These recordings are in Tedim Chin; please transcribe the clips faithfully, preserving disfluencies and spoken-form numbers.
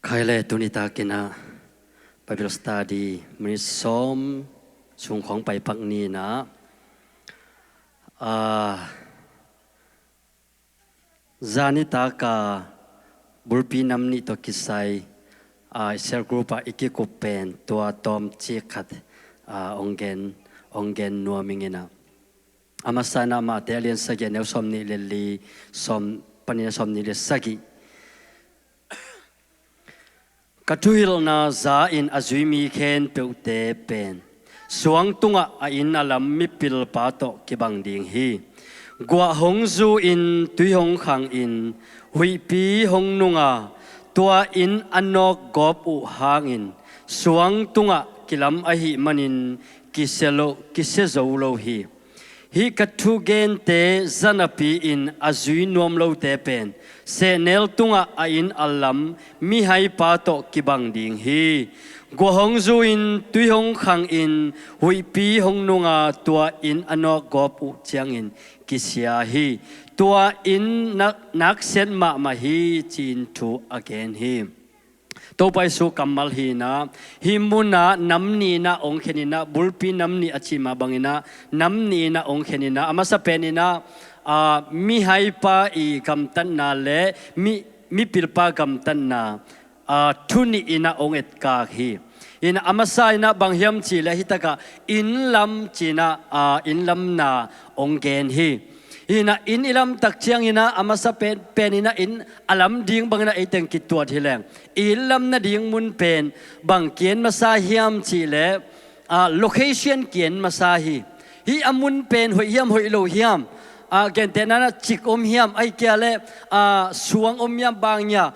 Khai le tuni takin ah Bible study minute sawm sung khawng paipak ni-in ah, ah, zani taka bulpi nam nih tawh kisai, ah, cell group ah i kikup pen tua tawmcik khat, ah, hong gen, hong gen nuam ing in ah. A masa in ah Mate a lian sagih a neu sawm nih le li, sawm, panin a sawm nih le sagih. Ka thuhilhna za-in a zui mi khempeuhte pen suang tungah a inn a lam mipilpa tawh kibang ding hi. Guah hong zu-in tui hong khangin huihpi hong nung a, tua inn a nawk gawp uh hangin suang tungah kilam ahih manin kisia lo, kisia zo lo hi. Hih ka thugente za napi-in a zui nuam lote pen sehnel tungah a inn a lam mihaipa tawh kibang ding hi. Guah hong zu-in tui hong khangin huihpi hong nung a, tua inn a nawk gawp uh ciangin kisia hi. Tua inn nak, naksiat mahmah hi, ci-in thu a gen hi. Topa Jesu kammal hi-in ah, hih munah nam nih in ah hong khen in ah, bulpi nam nih a cih mah bangin ah nam nih in ah hong khen in ah, a masa pen in ah, ah, mihaipa i gamtatna le mi, mipilpa gamtatna, ah, thu nih in ah hong etkak hi. In ah a masa in ah bang hiam cih leh hih takah inn lam ci-in ah, ah, inn lamna hong gen hi. Hi-in ah inn i lam tak ciangin ah a masa pen, pen in ah inn a lam ding bangin ah ei teng kituat hi leng, i inn lam nading mun pen bang ki-en masa hiam cih leh, ah, location ki-en masa hi. Hih a mun pen hoih hiam hoih lo hiam, ah, gentehna in ah cik om hiam, ahih kei leh, ah, suang om hiam, bang hiam,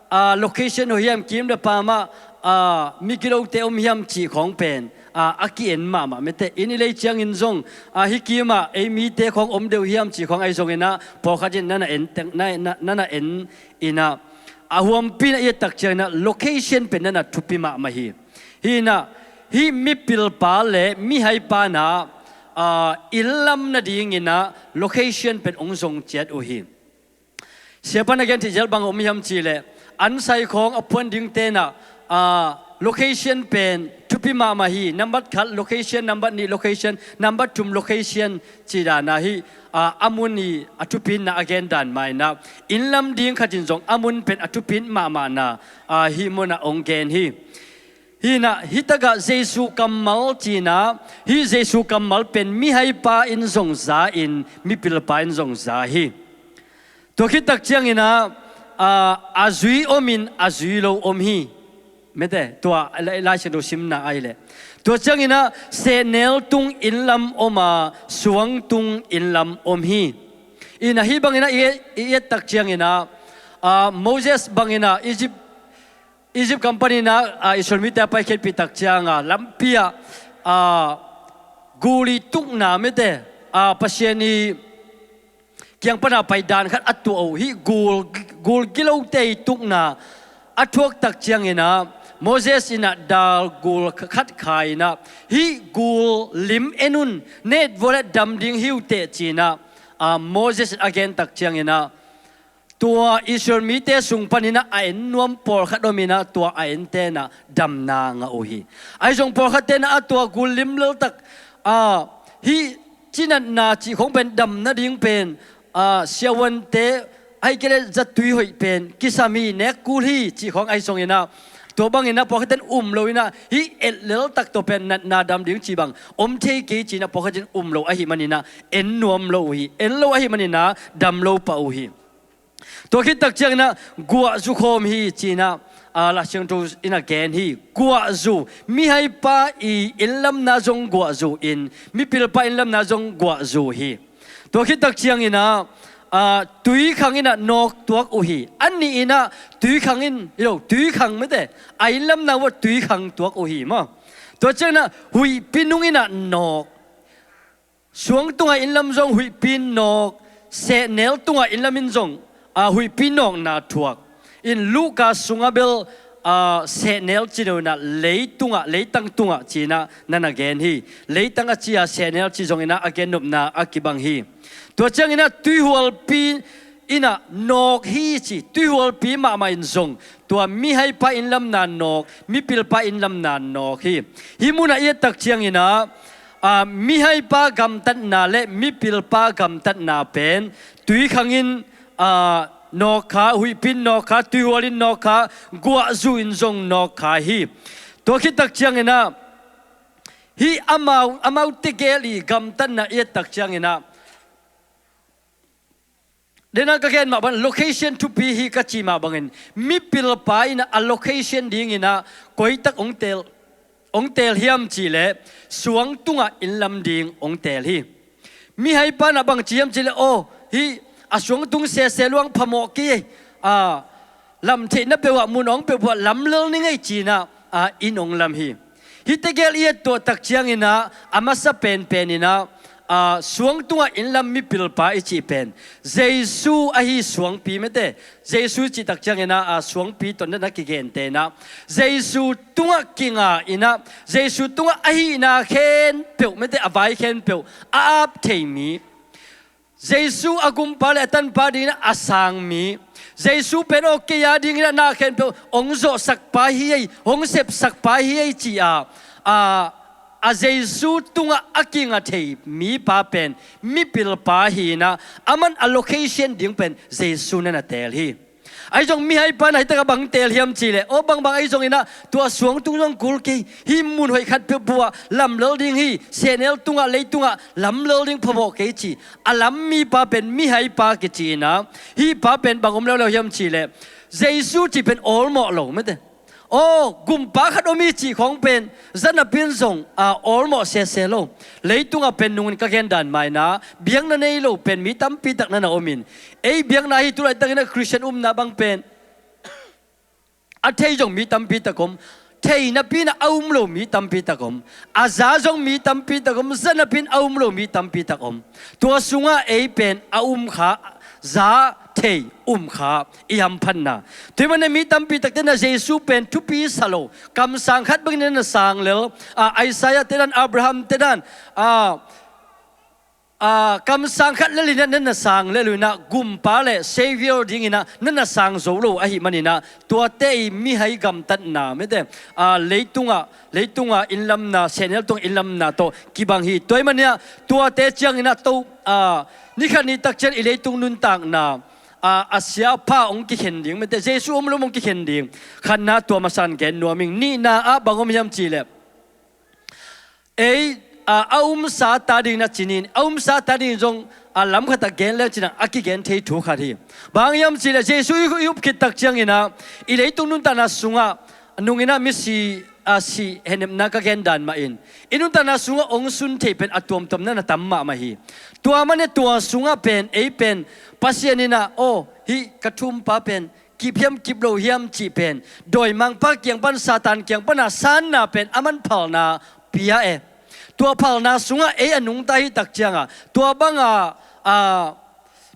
ah, location hoih hiam, kim le pam ah, ah, migilote om hiam cih khawng pen, ah, a ki-en mahmah mate. Inn i lei ciangin zong, ah, hih kim ah ei mite khawng om deuh hiam cih khawng ahi zongin ah pawlkhat in na na en teng, na, na, na na en in ah, a huampi in ah i et tak ciangin ah location pen na na thupi mahmah hi. Hi-in ah hih mipilpa le mihaipa in ah, ah, inn lam nadingin ah location pen hong zong ciat uh hi. Siapa in a gen thei zel bang om hiam cih leh, ansai khawng a phuan dingte in ah, ah, location pen thupi mahmah hi. Nambat khat location, nambat nih location, nambat thum location, cih dan ah hih, ah, a mun i a thupina a gen dan mah in ah, inn lam ding khat in zong a mun pen a thupi mahmahna, ah, hih munah hong gen hi. Hi-in ah hih takah Jesu kammal ci-in ah, hih Jesu kammal pen mihaipa in zong za-in mipilpa in zong za hi. Tua khit tak ciangin ah, ah, a zui om in a zui lo om hi. Mate, tua Lai, Lai Siangtho simna ahih leh. Tua ciangin ah sehnel tung inn lam om a, suang tung inn lam om hi. In ah hih bangin ah i, i et tak ciangin ah, ah, Moses bangin ah Egypt Egypt gam panin ah, ah, Israel mite a paikhiatpih tak ciang a, lampi ah, ah, gul i tukna mate, ah, Pasian i kiang pan a pai dan khat a tuah uh. Hih gul, gul gilote i tukna a thuak tak ciangin ah, Moses in ah dal gul khat khai in ah, hih gul lim en un, na et vua leh dam ding hi uh teh ci-in ah, ah, Moses in a gen tak ciangin ah, tua Israel mite sung panin ah a en nuam pawlkhat om in ah, tua a ente in ah damna ngah uh hi. Ahi zong pawlkhatte in ah a tua gul lim lel tak, ah, hih cinatna cih khawng pen dam nading pen, ah, siavuante ahih kei leh zatui hoih pen kisam hi, nek kul hi cih khawng ahi zongin ah, tua bangin ah pawlkhatte in um lo in ah, hih et lel tak tua pen natna dam ding cih bang om thei kei ci-in ah pawlkhat in um lo ahih manin ah en nuam lo uh hi. En lo ahih manin ah dam lo pah uh hi. Tua khit tak ciangin ah guah zu khawm hi ci-in ah, ah, Lai Siangtho in a gen hi. Guah zu, mihaipa i inn lamna zong guah zu in, mipilpa inn lamna zong guah zu hi. Tua khit tak ciangin ah, ah, tui khang in ah nawk tuak uh hi. A nih in ah tui khang in, i lo, tui khang mate, a inn lamna uah tui khang tuak uh hi maw. Tua ciangin ah huihpi nung in ah nawk. Suang tungah inn lam zong huihpi in nawk, sehnel tungah inn lam in zong, ah, huihpi nawkna thuak. In Luka sungah bel, ah, sehnel ci lo in ah leitungah, leitang tungah ci-in ah na na gen hi. Leitang a ci a sehnel ci zongin ah a gen nopna a kibang hi. Tua ciangin ah tuihualpi in ah nawk hi ci, tuihualpi mahmah in zong tua mihaipa innlamna nawk, mipilpa innlamna nawk hi. Hih munah i et tak ciangin ah, aa, mihaipa gamtatna le mipilpa gamtatna pen tuikhangin, aa, nawk kha, huihpin nawk kha, tuihualin nawk kha, guahzu in zong nawk kha hi. Tua khit tak ciangin ah hih amau, amau tegel i gamtatna i et tak ciangin ah, dena ka gen mah bang, location thupi hi ka ci mah bangin, mipilpa in ah a location dingin ah koitak hong teel, hong teel hiam cih leh suang tungah innlam ding hong teel hi. Mihaipa in ah bang ci hiam cih leh, aw, hih a suang tung sese luang phamawh kei, a, lam theihna peuh ah mun hong peuh peuh ah lam lel ning ei ci-in ah, a, inn hong lam hi. Hih tegel i et tuah tak ciangin ah a masa penpen in ah, a, suang tungah innlam mipilpa i cih pen Jesu ahi suangpi mete. Jesu i cih tak ciangin ah, a, suangpi tawh na kigente in ah Jesu tungah kinga in ah, Jesu tungah a hihna khempeuh mete, a vai khempeuh a ap thei mi, Jesu a gumpa le a tanpa dingin ah a sang mi, Jesu pen aw kei a dingin ah na khempeuh hong zawhsakpa hi ei, hong sepsakpa hi ei ci-a, a, a Jesu tungah a kinga thei mipa pen mipilpa hi-in ah, aman a location ding pen Jesu na na teel hi. Ahi zong mihaipa in ah hih takah bang teel hiam cih leh, aw, bangbang ahi zongin ah tua suang tung zong kul kei, hih mun hoih khat peuh peuh ah lam lel ding hi, sehnel tungah, leitungah lam lel ding phamawh kei ci. A lam mipa pen mihaipa kici-in ah, hih pa pen bang om leuleu hiam cih leh Jesu cih pen awlmawh lo mete. Aw, gumpa khat om hi cih khawng pen za napi-in zong, a, awlmawh sese lo. Leitungah pen nungin ka gen dan mah in ah biakna nei lo pen mi tampi tak na na om in, ei biakna hi tu laitakin ah Khristian upna bang pen a thei zong mi tampi tak om, thei napi-in ah a um lo mi tampi tak om, a za zong mi tampi tak om, za napi-in a um lo mi tampi tak om. Tua sungah ei pen a um kha, za, thei, um kha i hamphatna. Tua ahih manin ah mi tampi takte in ah Jesu pen thupi sa lo, kamsang khat bangin ah na na sang lel, a, Isaiah te dan, Abraham te dan, a, a, kamsang khat lel in ah na na sang lel uh in ah, gumpa le Savior dingin ah na na sang zo lo ahih manin ah, tuate i mihai gamtatna mete, a, leitungah, leitungah innlamna, sehnel tungah innlamna tawh kibang hi. Tua ahih manin ah tuate ciangin ah to, a, ni khat ni tak ciang i leitung nuntakna, a, a sia a pha hong kikhen ding mete, Jesu om lo hong kikhen ding. Khatna tua masa-in gen nuam ing. Nihna ah bang om hiam cih leh, ei, a, a umsa ta dingin ah ci ni, a umsa ta dingin zong, a, lam khatah gen leng ci-in ah a kigen thei thu khat hi. Bang hiam cih leh Jesu i, i up khit tak ciangin ah i leitung nuntakna sungah nungin ah misi, a, sih hehnepna ka gen dan mah in, i nuntakna sungah hong sun thei pen a tuamtuam na na tam mahmah hi. Tua manin ah tua sungah pen ei pen Pasian in ah, aw, hih ka thumpa pen kip hiam kip lo hiam cih pen dawimangpa kiang pan, Satan kiang pan ah sanna pen aman phalna pia e. Tua phalna sungah ei a nungta hi tak ciangah tua banga, a,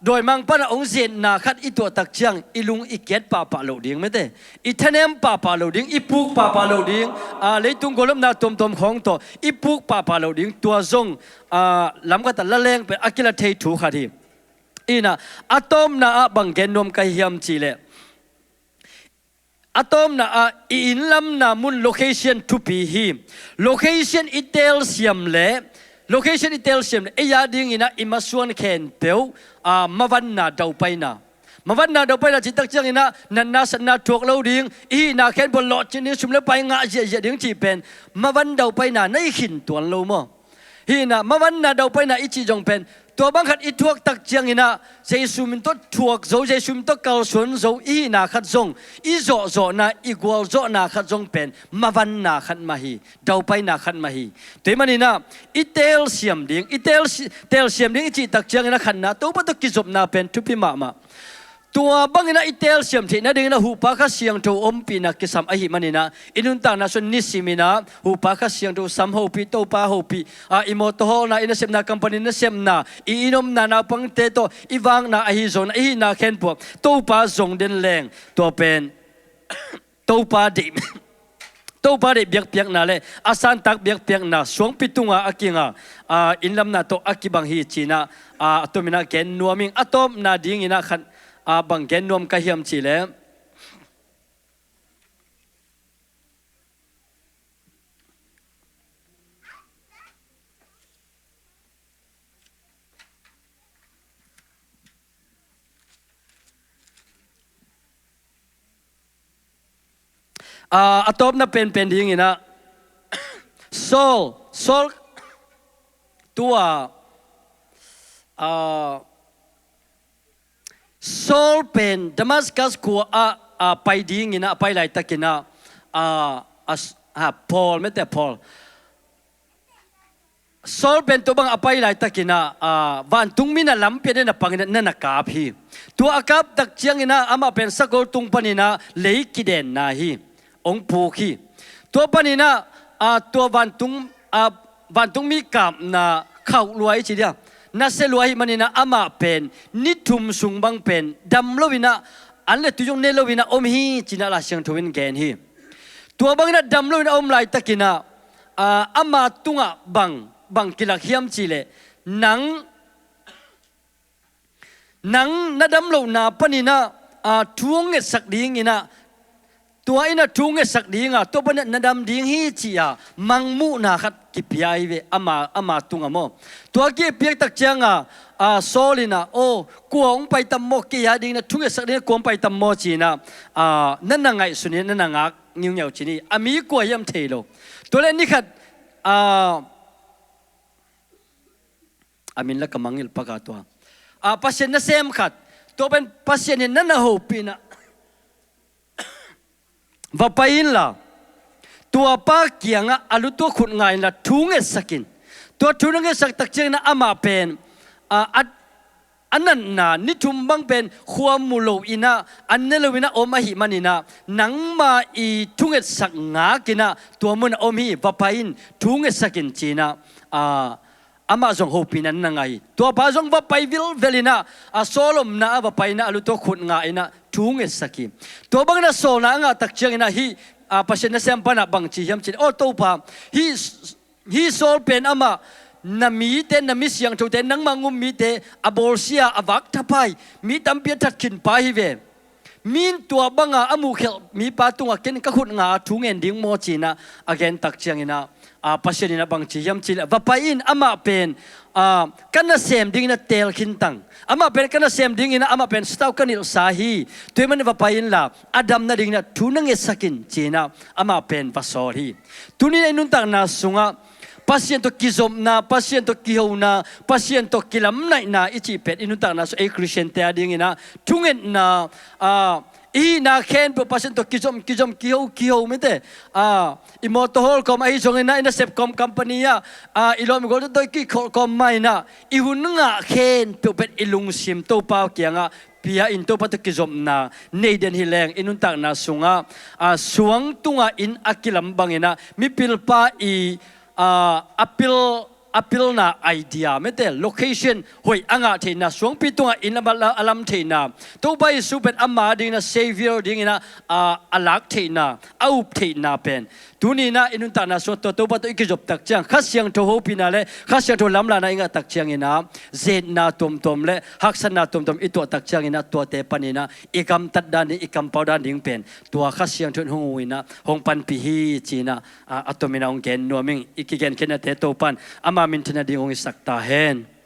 dawimangpa in ah hong zetna khat i tuah tak ciang i lung i kiat pahpah loh ding mete, i thanem pahpah loh ding, i puk pahpah loh ding, a, leitung gawlnopna tuamtuam khawng tawh i puk pahpah loh ding. Tua zong, a, lam khatah la leng pen a kila thei thu khat hi. In ah a tawpna ah bang gen nuam ka hi hiam cih leh, a tawpna ah i innlamna mun location thupi hi. Location i telsiam leh, location i telsiam leh ei a dingin ah i masuan khempeuh, a, mavanna, daupaina. Mavanna daupaina cih tak ciangin ah natna satna thuak lo ding, i hihna khempeuh lawhcin ding, sum le pai ngah ziahziah ding cih pen mavan daupaina na i khin tuan lo maw? Hih in ah mavanna daupaina i cih zong pen tua bang khat i thuak tak ciangin ah Jesu min tawh thuak zo, Jesu min tawh kalsuan zo i hihna khat zong, i zawhzawhna, i gualzawhna khat zong pen mavanna khat mah hi, daupaina khat mah hi. Tua ahih manin ah i telsiam ding, i telsi-, telsiam ding i cih tak ciangin ah khatna Topa tawh kizopna pen thupi mahmah. Tua bangin ah i telsiam theih nadingin ah Huhpa Kha Siangtho ompihna kisam ahih manin ah i nuntakna sung nisimin ah Huhpa Kha Siangtho sam hopih, Topa hopih, a, i mawtaw hawlna, i nasepna company nasepna, i inn omna, naupangte tawh i vakna ahi zongin ah i hihna khempeuh ah Topa zong den leng, tua pen Topa deih, Topa deih biakpiakna le a santak biakpiakna suangpi tunga a kinga, a, innlamna tawh a kibang hi ci-in ah, a, a tomin ah gen nuam ing. A tawpna dingin ah khat, ah, bang gen nuam ka hiam cih leh, ah, a tawpna penpen dinginah Saul, Saul tua, ah, Saul pen Damascus khua ah, ah, pai dinginah a pai laitakinah, ah, ah, Paul, mete Paul. Saul pen tua bang a pai laitakinah, ah, vantungmi na lampi ah na pangin na na kap hi. Tua a kaptak cianginah amah pen sakol tung paninah lei kidenna hi. Hong puk hi. Tua paninah, ah, tua vantung, ah, vantungmi kapna khauh lua i ci dia, nasia lua ahih maninah amah pen ni thum sung bang pen dam loinah, an le tui zong ne loinah om hi cinah Lai Siangtho in gen hi. Tua banginah dam loinah a om laitakinah, ah, ama tungah bang, bang kilak hiam cih leh, nang, nang na dam lohna paninah, ah, thu hong ngetsak dinginah, tua innah thu hong ngetsak dinga, tua paninah na dam ding hi ci-a mangmuhna khat kipia hi ve ama, ama tungah maw. Tua kipiaktak cianga, ah, Saul innah, aw, kua hong paitam maw, kei a dinginah thu ngetsak dinginah kua hong paitam maw cinah, ah, na na ngaihsuninah na na ngak ngiungiau cin hi. A mi kua hiam thei lo. Tua leh nikhat, ah, a min la ka mangngilh paka tua, ah, Pasian nasem khat, tua pen Pasian in na na hopihnah, va pai inla, tua pa kiangah a lu tua khut nga inla thu ngetsak in. Tua thu na ngetsak tak cianginah amah pen, ah, a, a natna ni thum bang pen khua mu loinah, an ne loinah om ahih maninah, nangma i thu ngetsak ngakinah tua munah om hi, va pai in, thu ngetsak in cinah, ah, amah zong hopihna na ngah hi. Tua pa zong va pai vilvelinah, a, Saul omna ah va painah a lu tua khut nga inah thu ngetsak hi. Tua banginah sawlna a ngahtak cianginah hih, a, Pasian nasem panah bang ci hiam cih leh, aw Topa, hih, hih Saul pen amah na mite, na mi siangthote, nangmah ngum mite a bawlsia, a vak thapai, mi tampi a thatkhin pa hi ve. Mi in tua banga a muhkhelh mipa tungah ken ka khut nga a thu ngen ding maw cinah a gentak cianginah, a, Pasian innah bang ci hiam cih leh, va pai in, amah pen, a, ka nasem dinginah teel khin tang. Amah pen ka nasem dinginah, amah pen sitau ka nilhsa hi. Tua ahih manin va pai inla a dam nadinginah thu na ngetsak in cinah amah pen va sawl hi. Tuni-in i nuntakna sungah Pasian tawh kizopna, Pasian tawh kihona, Pasian tawh kilamnaihna i cih pen i nuntakna sung ei Khristiante a dinginah thungetna, a, i hihna khempeuh Pasian tawh kizom, kizom, kiho, kiho mite. A, i mawtaw hawl kawm ahi zonginah, i nasep kawm company ah, a, i lawm i gual tawh i kikholh kawm mah inah, i hun ngah khempeuh pen i lungsim Topa kiangah pia in, Topa tawh kizopna nei den hi leng, i nuntakna sungah, a, suang tungah inn a kilam banginah mipilpa i, a, a pil, a pilna idea mete, location hoih a ngah theihna, suangpi tungah inn a lam, a lam theihna, Topa Jesu pen ama dinginah Savior dinginah, a, a lak theihna, a up theihna pen tuni-inah i nuntakna sungah tua Topa tawh i kizoptak ciang Kha Siangtho hopihna le Kha Siangtho lamlahna i ngahtak cianginah, zetna tuamtuam le haksatna tuamtuam i tuahtak cianginah, tuate paninah i gamtat dan ding, i kampau dan ding pen tua Kha Siangtho in hong unginah hong panpih hi cinah, a, a tominah hong gen nuam ing. I kigenkhiatnate Topa in ama minthanna ding hong hisak ta hen.